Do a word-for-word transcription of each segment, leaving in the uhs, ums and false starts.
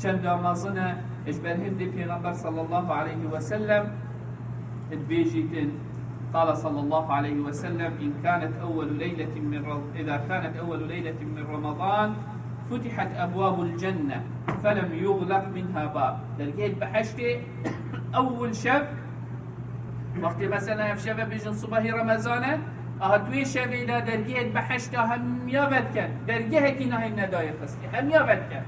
Çenda mezin e, ji ber hindê Pêxember sallallahu aleyhi ve sellem dibêjîtin, قال صلى الله عليه وسلم: إن كانت أول ليلة من رم-، إذا كانت أول ليلة من رمضان فتحت أبواب الجنة فلم يغلق منها باب. Dergehê behiştê ewil şev, wextê mesela ev şeve bêjin sibahî Remezan e, aha tu wê şevê de dergehê behişta hemiya vediken, dergehekî nahêne dayê xistî, hemiya vediken.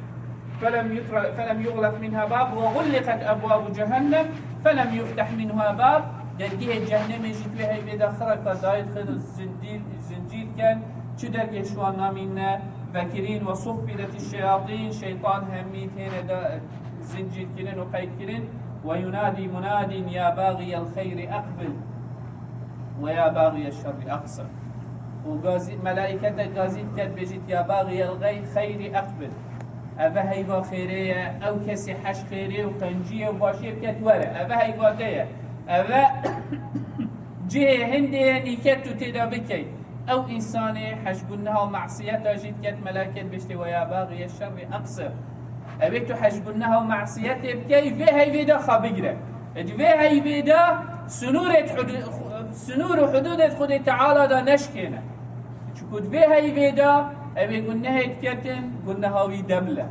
فلم يتر-، فلم يغلق منها باب وغلقت أبواب جهنم فلم يفتح منها باب. Dergehê cehennemê jî tu wê heyvê de xireka dayê dixin û zincîr, zincîr ken. Çi dergehê ji wan namîne vekirîn. وصفدت الشياطين, şeytan hemî têne de zincîr kirin û qeyd kirin. وينادي مناد يا باغي الخير أقبل ويا باغي الشر أقصر. Û gazî, melaîkete gazî diket, bêjît: يا باغي الخير أقبل. Eve heyva xêrê ye, ew kesê heş xêrê û qenciyê û başiyê biket were. Eve heyva te ye. Eve cihê hindê ye nîket tu têda bikey. Ew însanê heş guneha û masiyeta jî diket, melaîket bêjtê: ويا باغي الشر أقصر. Ew ê tu heş guneha û masiyetê bikey, vê heyvê de xwe bigire. Di vê heyvê de sinûrê hudû-, sinûr û hudûdê Xwedê Teala de neşkêne. Çiku di vê heyvê de ew ê gunehê diketin, guneha wî deml e.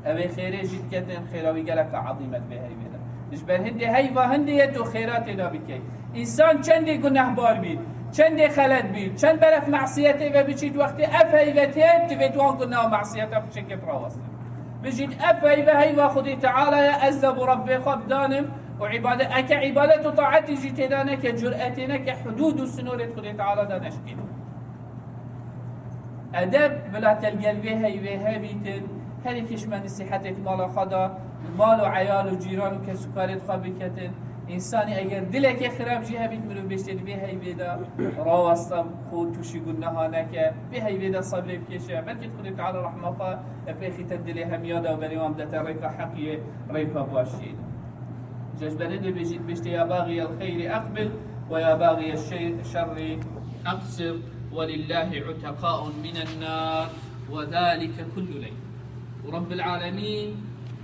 Ew ê xêrê jî diketin, xêra wî geleka ezîm e di vê heyvê de. Ji ber hindê heyva hindê ye tu xêra têda bikey. Însan çendê gunehbar bî, çendê xelet bî, çend beref masiyetê ve biçît, wextê ev heyve tê, divê tu wan guneha masiyeta piçekê birawestin. Bijît: Ev heyve heyva Xwedê Teala ye, ez de bo Rebbê xwe bidanim û îbadet, eke îbadet û taetî jî têda neke, curetê neke, hudûd û sinûrê Xwedê Teala de neşkîne. Edeb bila te li gel vê heyvê hebîtin, herî kişme nisîhetê di mala xwe de, mal û eyal û cîran û kesûkarê di xwe biketin. Însanî eger dilekê xirab jî hebît, mirov bêjtê di vê heyvê de rawesta xwe tûşî guneha neke, vê heyvê de sebrê bikêşe. Belkî Xwedê Teala rehma xwe pêxîte dilê hemiya de û berê wan bidete rêka heqiyê, rêka başiyê. Ji ber hindê bêjît bêjtê: يا باغي الخير أقبل ويا باغي الشر أقصر ولله عتقاء من النار وذلك كل ليلة. Û Rabbil Alemîn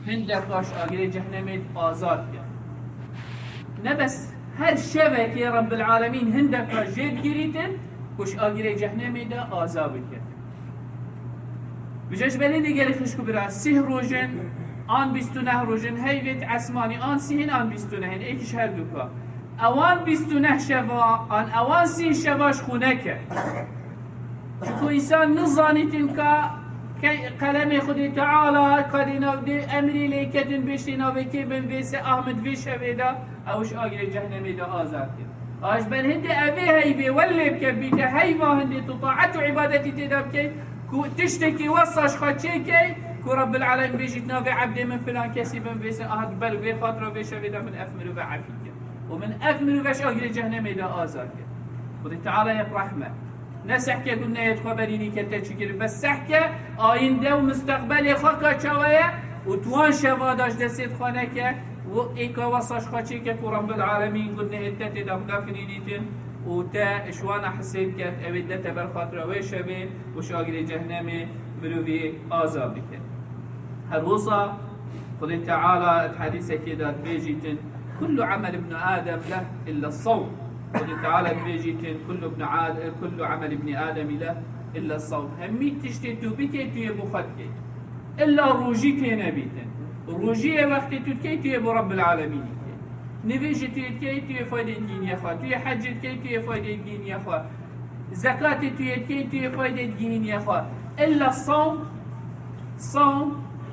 hindeka ji agirê cehnemê azad kir. Ne bes her şevekê Rabbil Alemîn hindeka jê digirîtin ku ji agirê cehnemê de azad bikin. Bi cejbelê de gelê xişk û bira, sîh roj in, an bîst û neh roj in, heyvêt esmanî, an sîh in, an bîst û neh in, êk ji her duka. Ewan bîst û neh şeva, an ewan sîh şeva ji xwe neke. Çiku însan nizanîtin ka ke-, qelemê Xwedê Teala ka dê nav dê emrî lê ketin bêştê navê kê bin vê se Ahmed vê şevê de, ew ji agirê cehnemê de azad kir. A ji ber hindê evê heyvê welê bike bîte heyva hindê tu taet û îbadetî tê de bikey, ku tiştekî wesa ji xwe çêkey, ku Rabbil Alemîn bêjît navê ebdê min filan kesî bin vê se, aha ber vê xatira vê şevê de min ev mirove efî kir. Û min ev mirove ji agirê cehnemê de azad kir. Xwedê Teala yek rehme. Ne sehke gunehê xwe berînî ke te çi kirin, bes sehke ayînde û misteqbelê xwe ka çawa ye û tu wan şeva da ji destê xwe neke û êka wesa ji xwe çêke ku Rabbil Alemîn gunehê te tê de bigafirînîtin û te ji wana hisê biket, ew ê de te ber xatira wê şevê û ji agirê cehnemê mirovî azad bike. Her wisa Xwedê Teala di hedîsekê de dibêjîtin: كل عمل ابن آدم له إلا الصوم. Xwedê Teala dibêjîtin: كل ابن آد-، كل عمل ابن آدم له إلا الصوم. Hemî tiştê tu bikey, tu yê bo xwe dikey. Îlla rojî tê nebîtin. Rojiyê wextê tu dikey, tu yê bo Rabbil Alemînî dikey. Nivêjê tu yê dikey, tu yê faydê dîniye xwe. Tu yê hecê dikey, tu yê faydê dîniye xwe. Zekatê tu yê dikey, tu yê faydê digihînî xwe. Îlla sawm, sawm,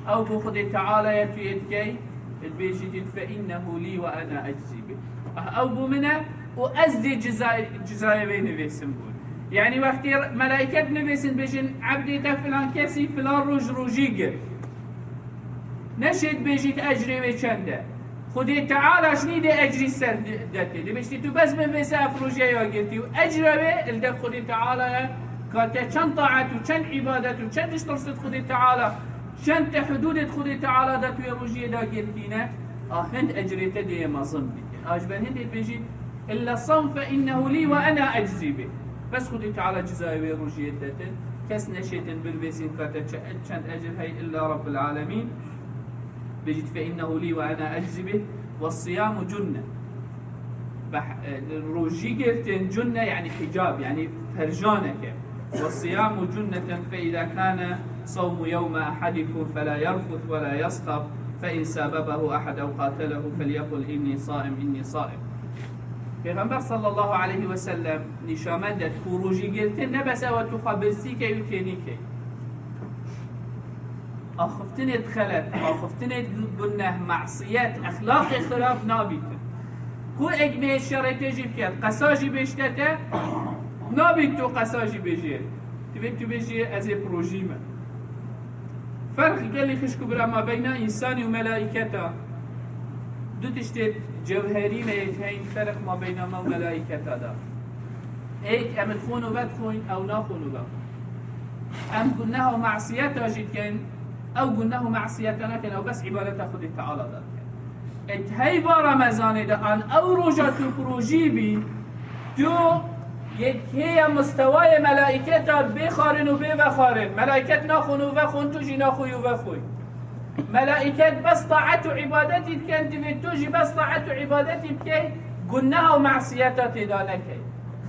ew bo Xwedê Teala ye tu yê dikey, dibêjî dît, فإنه لي وأنا أجزي به. Ah, ew bo min e û ez dê cizay-, cizayê wê nivêsim bûn. Yanî wextê melaîket nivêsin bêjin, ebdê te filan kesî filan roj rojî girt. Neşêt bêjît ecrê wê çend e. Xwedê Teala ji nî dê ecrî ser de-, detê. Dibêjtî tu bes bin vê se ev rojya ya girtî û ecra wê li dev Xwedê Teala ye, ka te çend taet û çend îbadet û çend tişt tirsit Xwedê Teala, çend te hudûdê Xwedê Teala de tu yê rojiyê de girtîne, a hind ecrê te dê yê mezin bî. A ji ber hindê dibêjît, إلا الصوم فإنه لي وأنا أجزي به. Bes Xwedê Teala cizayê wê rojiyê detin. Kes neşêtin binvêsîn ka te çe-, çend ecr hey illa Rabbil Alemîn. Bêjît, "Fe innehu lî ve ena eczi bih, ve siyamu cunne." Beh-, e, rojî girtin, cunne yani hicab, yani perjaneke. "Ve siyamu cunneten fe iza kana sawmu yawme ahadikum fe la yarfus ve la yaskhab, fe in sababahu ahad ew qatelehu fel yekul inni saim, inni saim." Pêxember sallallahu aleyhi ve sellem nîşan me de ku rojî girtin ne bes ew e tu xwe birsî key û tênî key. Axiftinê di xelet, axiftinê di guneh, masiyet, exlaqê xirab nabîtin. Ku eg bê şerê te jî biket, qesa jî bêjte te, nabît tu qesa jî bêjê. Divê tu bêjî, "Ez ê bi rojî me." Ferq gelî xişk û bira ma beyna însanî û melaîketa. Du tiştê cewherî me yê heyîn ferq ma beyna me û melaîketa da. Êk em li xwe nûve dixwin, ew naxwin nûve. Em guneh û masiyeta jî dikin, ew guneh û masiyeta nakin, ew bes îbadeta Xwedê Teala da dikin. Ê di heyva Remezanê de an ew roja tu bi rojî bî, tu yek heye mistewayê melaîketa bêxwarin û bê vexwarin. Melaîket naxwin û vexwin, tu jî naxwî û vexwî. Melaîket bes taet û îbadetî dikin, divê tu jî bes taet û îbadetî bikey, guneh û masiyeta têda nekey.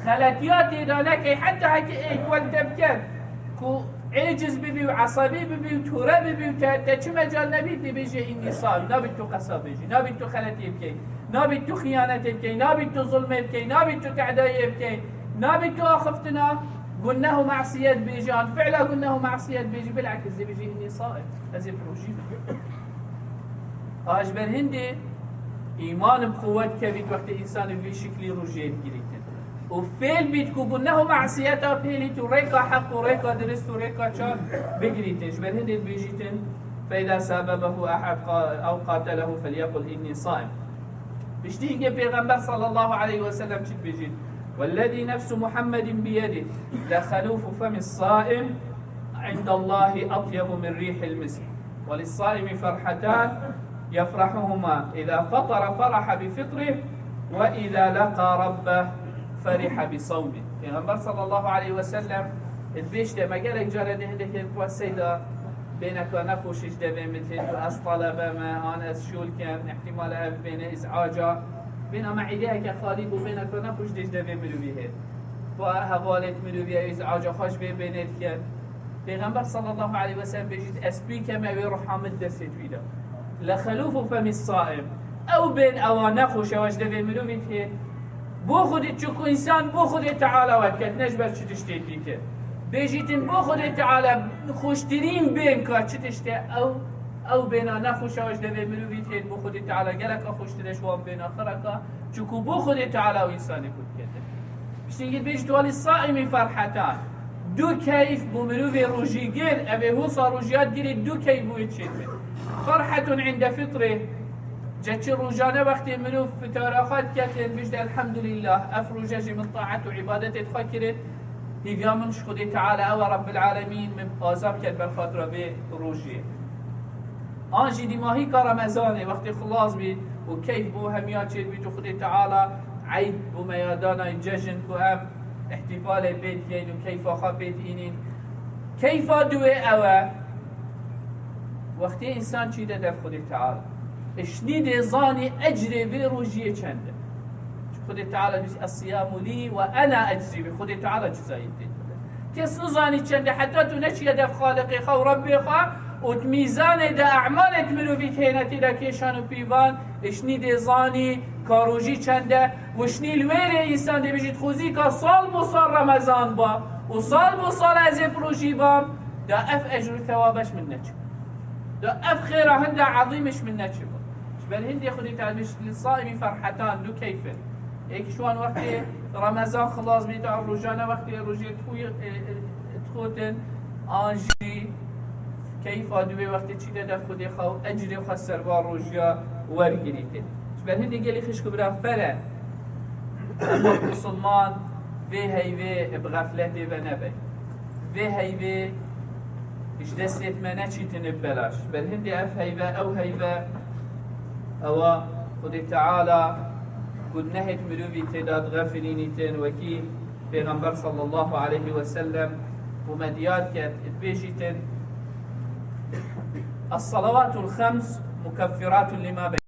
Xeletiya têda nekey, heta heke êk wek te biket, ku êciz bibî û esebî bibî û tûre bibî û te, te çi mecal nebî, dibêje, "Înnî saim." Nabî tu qesa bêjî, nabî tu xeletiyê bikey, nabî tu xiyanetê bikey, nabî tu zulmê bikey, nabî tu tehdayê bikey, nabî tu axiftina guneh û masiyet bêjî, an fi'la guneh û masiyet bêjî, bilakis dibêjî, "Înnî saim." Ez ê bi rojî bim. A ji ber hindê îman bi quwet kevît wextê însanê vî şiklî rojê digirîtin. Û fêl bît ku guneh û masiyeta pêlît û rêka heq û rêka dirist û rêka çar bigirîtin. Ji ber hindê dibêjîtin, "Fe îza sabebehu ehad qa-, ew qatelehu felyekul inni saim." Piştî hingê Pêxember sallallahu aleyhi ve sellem çi dibêjît? "Wellezî nefsu Muhammedin biyedih, le xelûfu femis saim indallahi atyebu min rîhil misk. Ve lissaimi ferhatan yefrahuhuma. İza fatara feraha bi fitrih ve iza laqa rabbeh feriha bi savmih." Pêxember sallallahu aleyhi ve sellem dibêjte, me gelek care dê hindek hê dixwe seyda bêneka nexweş ji devê min tê, tu ez talebe me, an ez şûl kem, ihtimal e ev bêne îz'aca. Bêna me îdeyeke xalî bû, bêneka nexweş dê ji devê mirovî hê. Ba hevalêt mirovî ew îz'aca xwe ji vê bênê dikin. Pêxember sallallahu aleyhi ve sellem bêjît, "Ez pî keme wê ruha min destê wî de." Le xelûfu femis saim. Ew bên ewa nexweş ewa ji devê mirovî tê. Bo Xwedê, çiku însan bo Xwedê Teala wek ket, ne ji ber çi tiştê dîtir. Bêjîtin bo Xwedê Teala xweştirîn bên ka çi tiştê ew, ew bêna nexweş ewa ji devê mirovî tê, bo Xwedê Teala geleka xweştir e ji wan bêna xireka, çiku bo Xwedê Teala û însanê ku dikete. Piştî bêjît, "Ve lissaimi ferhetan." Du keyf bo mirovê rojîgir, ev ê husa rojiya digirî, du keyf bo wê çêdibin. Ferhetun inde fitrih, ce çi rojane wextê mirov fitara xwe diketin, bêjit, "Elhamdulillah, ev roje jî min taet û îbadetê xwe kirin, hîviya min ji Xwedê Teala ew e, Rabbil Alemîn min azab kir ber xatira vê rojê." An jî dîmahîka Remezanê wextê xilas bî û keyf bo hemiya çêdibît û Xwedê Teala eyd bo me ya danay, cejn ku em îhtîfalê pê dikeyn û keyfa xwe pê diînîn. Keyfa duwê ew e, wextê însan çîte dev Xwedê Teala, şinî dê zanî ecrê vê rojiyê çend e. Xwedê Teala dibêje, "Es-siyamu lî ve ena eczî bî." Xwedê Teala cizayê tê dide. Kes nizanî çend e, heta tu neçiye dev Xaliqê xwe û Rebbê xwe û di mîzanê de e'malê di mirovî têne tê de kêşan û pîvan, ê şinî dê zanî ka rojî çend e. Û şinî li wê rê însan dê bijît, "Xwezî ka sal bo sal Remezan ba û sal bo sal ez ê bi rojî bam, da ev ecr û thewaba ji min neçe." Da ev xêra hinda ezîm ji min neçiba. Ji ber hindê Xwedê Teala dibêjit, "Li saimî ferhetan", du keyf in. Êk ji wan wextê Remezan xilas bît, an rojane wextê rojê dixwî-, e, e, dixotin, an jî keyfa di wê wextê çîte dev Xwedê xwe û ecrê xwe ser van rojiya wergirîtin. Ji ber hindê gelî xişk û bira fere, wek misilman vê heyvê bi xefletê ve nebe. Vê heyvê ji destê me neçîtine bi belaş. Ber hindê ev heyve, ew heyve, ewa Xwedê Teala gunehêt mirovî têda dixefilînîtin, wekî Pêxember sallallahu aleyhi ve sellem bo me diyar ket, dibêjîtin, "Es-salawatul xems مكفرات لما بين